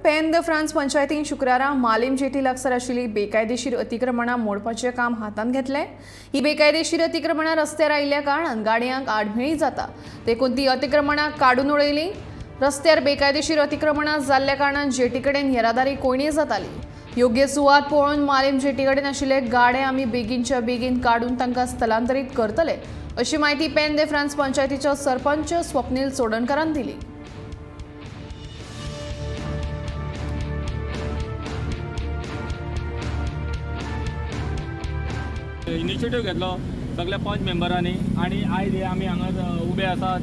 Pen the France पंचायतीन शुक्रारा Malim jetty लागसार आशिल्ली बेकायदेशीर अतिक्रमणां मोडपाचें काम हातांत घेतलें. ही बेकायदेशीर अतिक्रमणां रस्त्यार आयिल्ल्या कारणान गाडयांक आडमेळी जाता, देखून ती अतिक्रमणां काडून उडयली. रस्त्यार बेकायदेशीर अतिक्रमणां जाल्ल्या कारणान जेटी कडेन येरादारी कोयणी जाताली. योग्य सुवात पळोवन मालीम जेटी कडेन आशिल्ले गाडे आमी बेगीनच्या बेगीन काडून तांकां स्थलांतरीत करतले, अशी म्हायती पेन दे फ्रांस पंचायतीचो सरपंच स्वप्नील चोडणकारान दिली. इनिशिएटीव घेतलो सगल्या पंच मेंबरांनी आनी आयज हे आमी हांगा उबे आसात,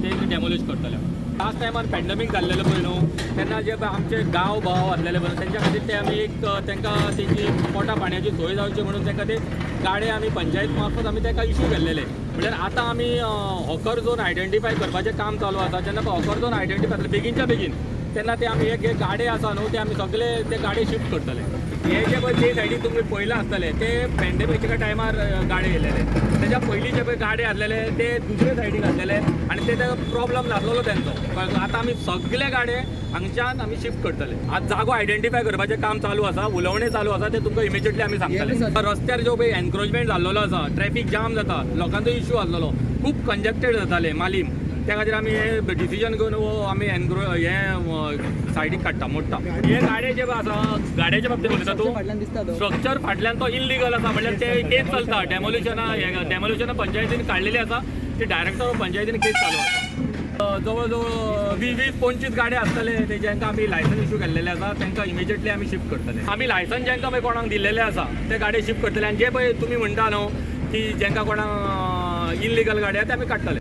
ते डेमोलिश करतले. लास्ट टायमार पॅन्डेमीक जाल्लेलो पळय न्हू, तेन्ना जे पळय आमचे गांव भाव आसलेले पळय, तेंच्या खातीर ते आमी एक तांकां तेंची पोटा पाणयाची सोय जावची म्हणून तांकां ते गाडे आमी पंचायत मार्फत आमी तांकां इशू केल्लेले. म्हणल्यार आतां आमी हॉकर झोन आयडेंटिफाय करपाचें काम चालू आसा. जेन्ना पळय हॉकर झोन आयडेंटिफाय जातले बेगीनच्या बेगीन, तेन्ना ते आमी एक गाडे आसा न्हू, ते आमी सगळे ते गाडे शिफ्ट करतले. हे जे पळय जे सायडीक तुमी पळयलां आसतले, ते पॅन्डेमिकाच्या टायमार गाडे येयलेले. तेच्या पयलीं जे पळय गाडे आसलेले ते दुसरे सायडीक आसलेले आनी ते प्रॉब्लम नासलेलो तेंचो. आतां आमी सगळे गाडे हांगच्यान आमी शिफ्ट करतले. आज जागो आयडेंटिफाय करपाचें काम चालू आसा, उलोवणें चालू आसा, ते तुमकां इमिजिएटली आमी सांगतले. रस्त्यार जो पळय एनक्रोचमेंट जाल्लेलो आसा, ट्रॅफीक जाम जाता, लोकांचो इश्यू आसलेलो, खूब कंजक्टेड जाताले मालीम, त्या खातीर आमी हे डिसिजन घेवन हो आमी एनक्रो हे सायडीक काडटा, मोडटा. हे गाडे जे आसा, गाड्याच्या बाबतीत उलयता तूं, स्ट्रक्चर फाटल्यान तो इलिगल आसा, म्हणल्यार ते केस चलता. डेमोलिशना पंचायतीन काडलेली आसा, ती डायरेक्टर पंचायतीन केस चालू आसा. जवळ जवळ 20 20 25 गाडे आसतले ते जांकां आमी लायसन इशू केल्लेले आसा, तांकां इमिजिएटली आमी शिफ्ट करतले. आमी लायसन जांकां पळय कोणाक दिल्लेले आसा ते गाडे शिफ्ट करतले आनी जे पळय तुमी म्हणटा न्हू की जांकां कोणाक इलिगल गाडी आसा ते आमी काडटले.